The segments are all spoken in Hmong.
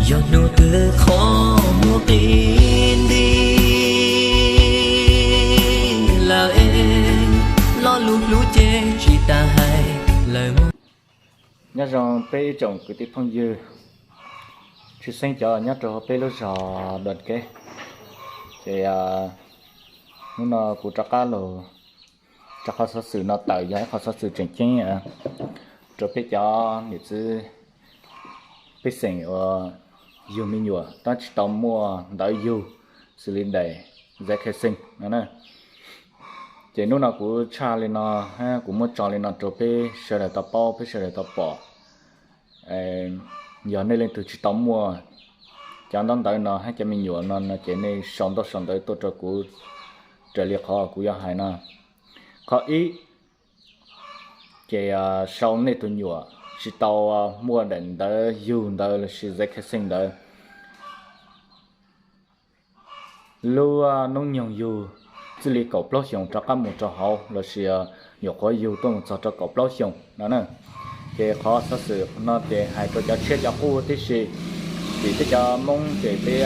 Yog hnub twg qhov muaj qi nti lawm es, lo lus hlub ces tsis tas hais lawm. Nyob zoo peb ib tsoom kwv tij phooj ywg, tshwj xeeb cov nyob rau hauv peb lub zos Dua Kev. Ces hnub no kuv rov qab los tso qhov xov xwm no tawm, yog ib qhov xov xwm tseem ceeb rau peb cov niam txiv pej xeem uas yug me nyuam tab tsis tau muaj ntawv yug xws li daim giấy khai sinh no na. Ces hnub no kuv tshaj li no, kuv muab tso li no rau peb sawv daws tau paub, peb sawv daws tau pom. Yog nej leej twg tsis tau muaj cov ntaub ntawv no hab cov me nyuam no no ces nej sau ntaub sau ntawv tuaj rau kuv raws li qhov kuv yuav hais no. Qhov ib, ces sau nej tus nyuam tsis tau muaj daim ntawv yug ntawd lossis giấy khai sinh ntawd lub hnub nyoog yug txij li kaum plaub xyoos rov qab mus rau hauv lossis nyuam qhuav yug tuaj mus txog rau kaum plaub xyoos no na. Ces qhov xov xwm no ces hais rau cov tshiab cov qub tib si, vim peb cov Hmoob ces peb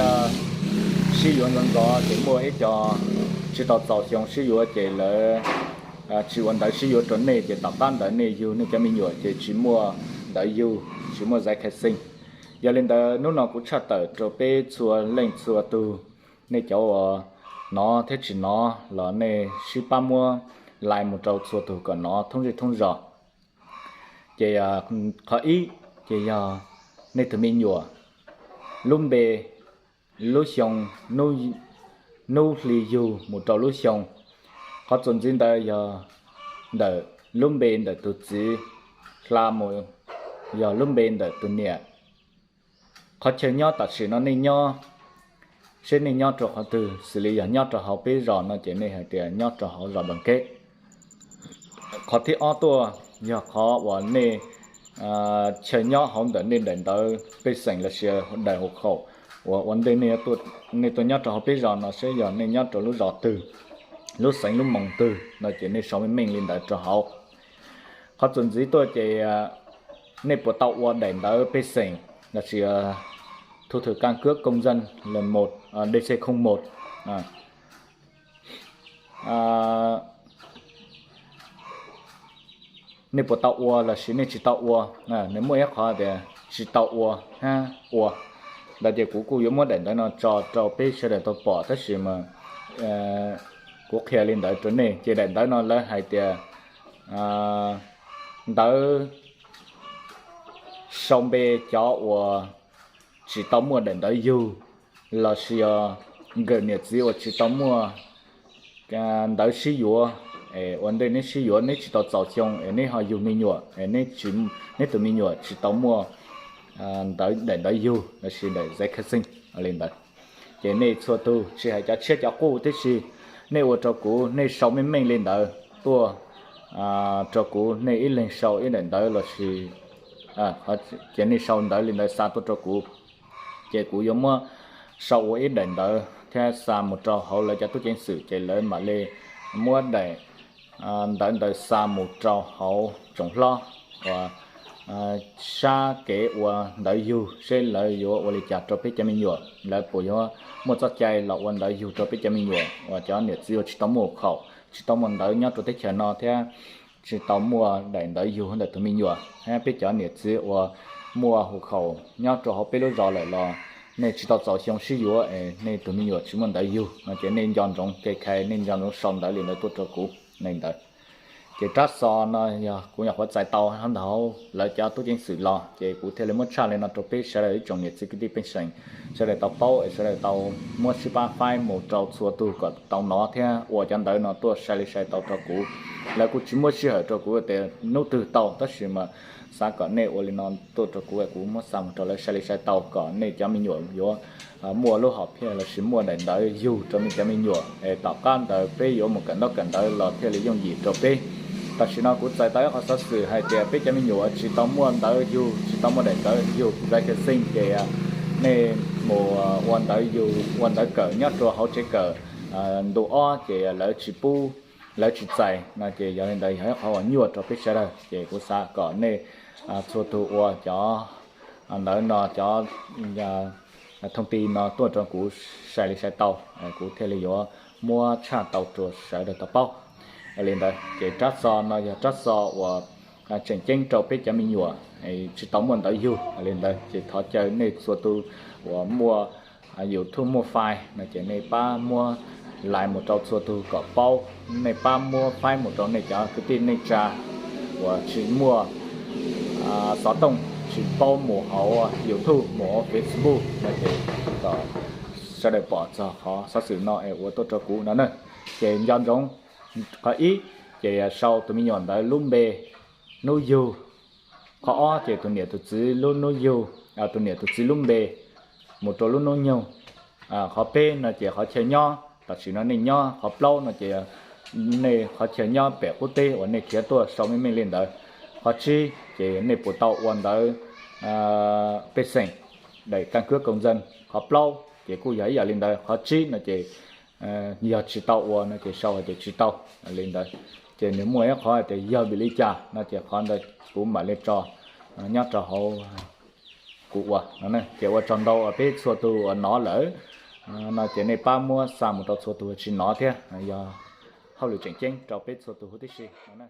sib yuav ntxov ntxov ces muaj ib co tsis tau txaus xyoo sib yuav ces lawv tsis ua ntawv sib yuav rau nej ces tom qab ntawd nej yug nej cov me nyuam ces tsis muaj ntawv yug, tsis muaj giấy khai sinh. Yog li ntawd hnub no kuv tshaj tawm rau peb txhua leej txhua tug, nej cov uas hnov thiab tsis hnov los nej sib pab muab like mus rau txhua tug kom hnov thoob zej thoob zos. Ces qhov ib, ces yog nej tus me nyuam lub npe, lub xyoo, hnub hli yug mus rau lub xyoo. Qhov txuas ntxiv ntawd yog ntawm lub npe ntawm tus txiv hla mus yog lub npe ntawm tus niam. Qhov chaw nyob tam sim no nej nyob, seb nej nyob rau qhov twg, xws li yog nyob rau hauv peb zos no ces nej hais tias nyob rau hauv zos Dua Kev. Qhov thib ob tuaj yog qhov uas nej chaw nyob hauv ntawm nej daim ntawv pej xeem lossis daim hộ khẩu uas ua ntej nej tuaj nyob rau hauv peb zos no, seb yog nej nyob rau lub zos twg, lub xeev lub moos twg no ces nej sau meej meej li ntawd rau hauv. Qhov txuas ntxiv tuaj ces nej puas tau ua daim ntawv pej xeem lossis thu thử căn cước công dân lần một, D C không một. Nej puas tau ua lossis nej tsis tau ua? Nws muaj ib qhov tias tsis tau ua hab ua. Ntawd ces kuv kuj yuav muab daim ntawv no tso rau peb sawv daws tau pom, tab sis mas kuv qhia li ntawd rau nej. Ces daim ntawv no lawv hais tias ntawv sau npe cov uas tsis tau muaj daim ntawv yug lossis nkawm niam txiv uas tsis tau muaj ntawv sib yuav, es ua ntej neb sib yuav neb tsis tau txaus xyoo es neb ho yug me nyuam es neb tus me nyuam tsis tau muaj ntawv, daim ntawv yug lossis daim giấy khai sinh li ntawd. Ces nej txhua tug tsis hais cov tshiab cov qub tib si, nej ua rau kuv, nej sau meej meej li ntawd tuaj rau kuv, nej ib leeg sau ib daim ntawv lossis ces nej sau ntawv li ntawd xa tuaj rau kuv, ces kuv yuav muab sau ua ib daim ntawv thiab xa mus rau hauv lawv cov tub ceev xwm, ces lawv mam li muab daim ntawv ntawd xa mus rau hauv tsoom hlob uas sab kev ua ntawv yug seb lawv yuav ua li cas rau peb cov me nyuam, lawv puas yuav muaj txoj cai los ua ntawv yug rau peb cov me nyuam uas cov niam txiv uas tsis tau muaj hộ khẩu, tsis tau muaj ntawv nyob rau teb chaws no thiab tsis tau muaj daim ntawv yug ntawm tus me nyuam, thiab peb cov niam txiv uas muaj hộ khẩu nyob rau hauv peb lub zos lawm los nej tsis tau txaus xyoo sib yuav es nej tus me nyuam tsis muaj ntawv yug no ces nej nco ntsoov kev khai, nej nco ntsoov sau ntawv li ntawd tuaj rau kuv li ntawd. Ces rab xo no yog kuv nyuam qhuav txais tau ntawm lawv cov tub ceev xwm los, ces kuv thiaj li muab tshaj li no rau peb sawv daws ib tsoom niam txiv kwv tij pej xeem sawv daws tau paub es sawv daws tau muab sib pab faib mus rau txhua tug kom tau hnov thiab ua cov ntawv no tuaj sai li sai tau rau kuv. Lawv kuj tsis muab sij hawm rau kuv tias hnub twg tau, tab sis mas xav kom nej ua li no tuaj rau kuv, kuv muab xa mus rau lawv sai li sai tau kom nej cov me nyuam yuav muaj lub hom phiaj lossis muaj daim ntawv yug rau nej cov me nyuam es tom qab ntawd peb yuav mus kawm ntaub kawm ntawv los thiaj li yooj yim rau peb. Tam sim no kuv txais tau ib qhov xov xwm hais tias peb cov me nyuam tsis tau muaj ntawv yug, tsis tau muaj daim ntawv yug giấy khai sinh ces nej mus ua ntawv yug, ua ntawv kawm nyob rau hauv tsev kawm ntu ob ces lawv tsis pub, lawv tsis txais no ces yog li ntawd yog ib qhov uas nyuaj rau peb sawv daws. Ces kuv xav kom nej txhua tus ua cov ntawd no cov thoob ti no tuaj rau kuv sai li sai tau, kuv thiaj li yuav muab tshaj tau rau sawv daws tau paub li ntawd. Ces rab xo no yog rab xo uas tseem ceeb rau peb cov me nyuam, tsis tau muaj ntawv yug li ntawd. Ces thov caw nej txhua tus uas muaj YouTube muaj Face no ces nej pab muab like mus rau txhua tus kom paub, nej pab muab faib mus rau nej cov kwv tij neej tsa uas tsis muaj xov tooj, tsis paub mus hauv YouTube mus hauv Facebook no ces kom sawv daws pom txog qhov xov xwm no es ua tuaj rau kuv no na. Ces nco ntsoov, qhov ib, ces sau tus me nyuam ntawd lub npe, hnub yug. Qhov ob ces tus niam tus txiv lub hnub yug, tus niam tus txiv lub npe mus rau lub hnub nyoog. Qhov peb no ces qhov chaw nyob, tam sim no nej nyob. Qhov plaub no ces nej qhov chaw nyob pem qub teb uas nej khiav tuaj sau meej meej li ntawd. Qhov tsib ces nej puas tau ua ntawv pej xeem, daim kas kuab koom ntxees. Qhov plaub ces kuj yog ib yam li ntawd. Qhov tsib no ces yog tsis tau ua no ces sau hais tias tsis tau li ntawd. Ces nws muaj ib qhov hais tias yog vim li cas no ces qhov ntawd kuv mam li tso nyob rau hauv kuv ua no. Ces ua tsaug ntau uas peb txhua tus uas hnov lawm no ces nej pab muab xa mus rau txhua tus tsis hnov thiab, yog hauj lwm tseem ceeb rau peb txhua tus huv tib si no.